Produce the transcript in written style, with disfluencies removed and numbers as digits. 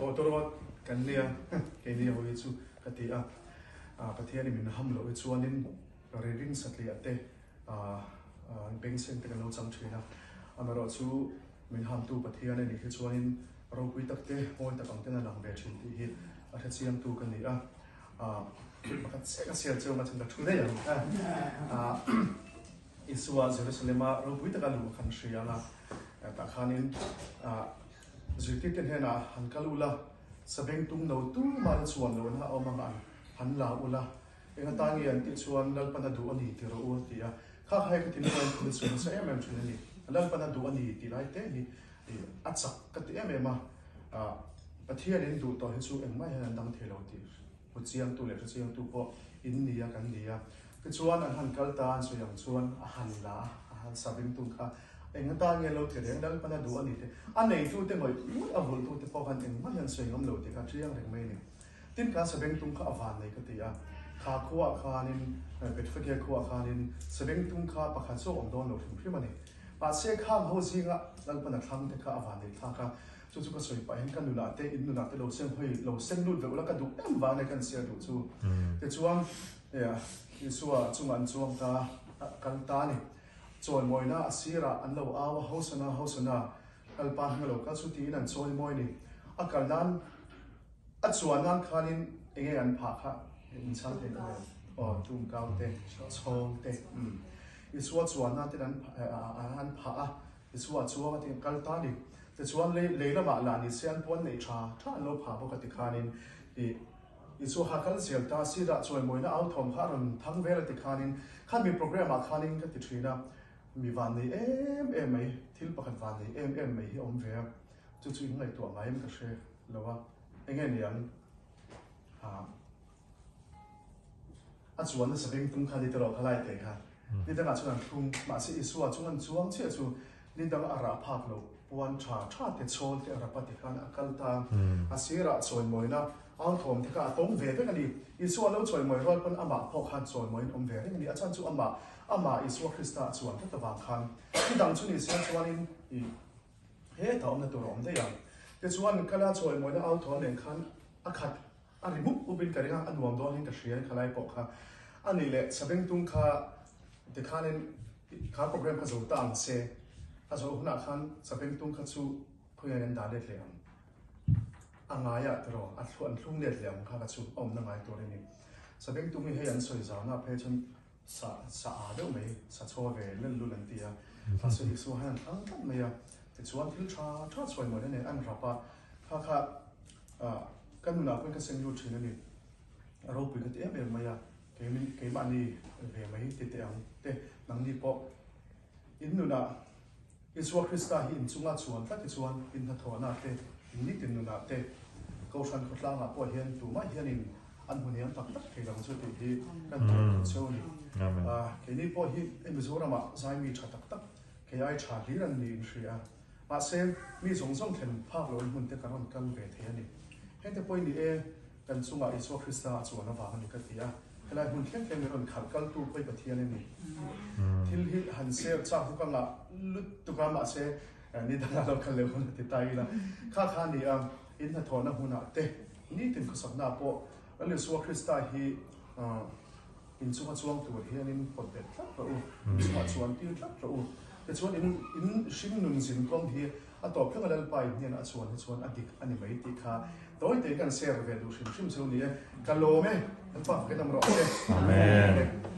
Tawtawrawt kan nia keini ho hi chu ka ti a, Pathianin min ham loh hi chuanin ri ring satliah te bengchheng te kan lo chang thin a, amaherawh chu min hamtu Pathian a nih hi chuanin ropui tak te mawi tak ang ten a lang ve thin tih hi a hrechiangtu ka ni a, pakhat chiah ka sial cheu ang a chuan ka thu daih ang a. Isua Jerusalem-a ropui taka luh kan hria ang a, tah khanin zirtirte hnenah han kal ula, sabengtung no tumah la chuan lohna a awm ang a, han la ula, eng atan nge an tih chuan Lalpan a duh a ni ti rawh u a ti a. Kha kha hei ka ti nung a, in chhuah nasa em em thin a ni. Lalpan a duh a ni tih lai te hi a chak ka ti em em a, Pathianin duh tawh hi chu engmah hian an dang thei lo tih Hmu chiangtu leh hre chiangtu pawh in ni a kan ni a. Tichuan an han kal ta an sawi ang chuan a han la a, a han sa ringtu kha eng atan nge lo ti reng Lalpan a duh a ni te. A neitute ngawih ngawih a vulhtute pawh khan engmah hian sawi ngam lo tih kha chiang reng mai a ni. Tin kha sabengtung kha a van nei ka ti a, kha khuaah khanin Bethphage khuaah khanin sabengtung kha pakhat zawk awm dawn lo hrim hrim a ni. Mahse khang ho zinga Lalpan a thlang te kha a van nei thlak a, Chu chu ka sawi pah hian ka nunah te, in nunah te lo seng hawi, lo seng lut veuh la ka duh em vang ania kan share duh chu. Tichuan, Isua chungah an chuang ta, kal ta a ni. Chawimawina a sirah an lo au a, Hosana, Hosana, Lalpa hming a lo kal chu tiin an chawimawi a ni. A kal nan, a chuan nan khanin eng nge an phah kha in chhang thei ta em? Aw, tumkau te, chhawng te. Isua chuan nan ten an phah a, Isua chuang a ti kal ta a ni. Tichuan lei lei lamah lah ni se an puan neih tha tha an lo phah bawk a ti khanin ih Isua kha kal zel ta sirah chawimawina au thawm kha a rawn thang vel a ti khanin khami program ah khanin ka ti thin a, mi van nei em em mai thil pakhat van nei em em mai hi a awm ve a, chu chu in ngaihtuah ngai em ka hre lo a, enge niang ah. A chuan nasa beng tum kha ni tawh kha lai te kha ni dangah chuan an thlung mahse Isua chung an chuang chiah chu ni dang a rah phak lo puan tha tha te chhawl te a rap a ti khan a kal ta a sirah chawimawina au thawm te kha a tawng ve vek a ni Isua lo chawimawi rual pawn amah pawh khan chawimawiin awm ve reng a ni a chhan chu amah amah Isua Krista a chuan tlat avang khan ni dang chu ni se chuanin i hetah awmna tur a awm daih ang tichuan kala chawimawina au thawm nen khan a khat A ri mup mup in ka ring a, a nuam dawn in ka hria in khalai pawh kha a nih leh Sabengtung kha tikhanin kha program kha zo ta ang se, a zawh hunah khan Sabengtung kha chu khawiah an dah let leh ang, a ngaiah tiraw a thlu an thlung let leh ang kha kha chu a awmna ngai tur a ni. Sabengtung hi hei an sawi zaunaah phei chuan sa sa aa deuh mai, sa chaw ve lel lul an ti a, mahse Isua hian an thlang tlat mai a, tichuan thil tha tha chhuai mawlh nen an rap a, kha kha ah ka nunah pawhin ka seng lut thin a ni, a ropui ka ti em em mai a, keimin keimahni ve mai ti teh ang te nangni pawh in nunah Isua Krista hi in chunga chuan tlat hi chuan in hnathawhna te, in nitin nunah te, Kohhran khawtlangah pawh hian tumah hianin an hmu hniam tak tak thei lo chu tih hi kan tuar thei cheu a ni. Keini pawh hi hei Mizoramah zaimi tha tak tak, kei ai tha hlir an ni in hria. Mahse, mi zawng zawng thlen phak loin hmun te kan rawn kal ve thei a ni. Hengte pawhin ni e, Kan chungah Isua Krista a chuan avang a ni ka ti a, helai hmun thleng thleng min rawn khalh kaltu pawh hi Pathian a ni. Thil hi han ser chak chu ka ngah lutuk a, mahse ni dangah lo kal leh hun a ti ta ila. Kha kha a ni a, in hnathawhna hmunah te, nitin khawsaknaah pawh Lal Isua Krista hi In chunga chuang tur hianin pawt bet tlat rawh u, in chungah chuan tir tlat rawh u. Tichuan in in hring nun zin kawng hi a tawp thleng a Lalpa in hnenah a chuan hi chuan a dik a ni mai tih kha tawi tein kan share ve duh hrim hrim chu ni e. Ka lawm e, Lalpa fakin awm rawh se. Amen.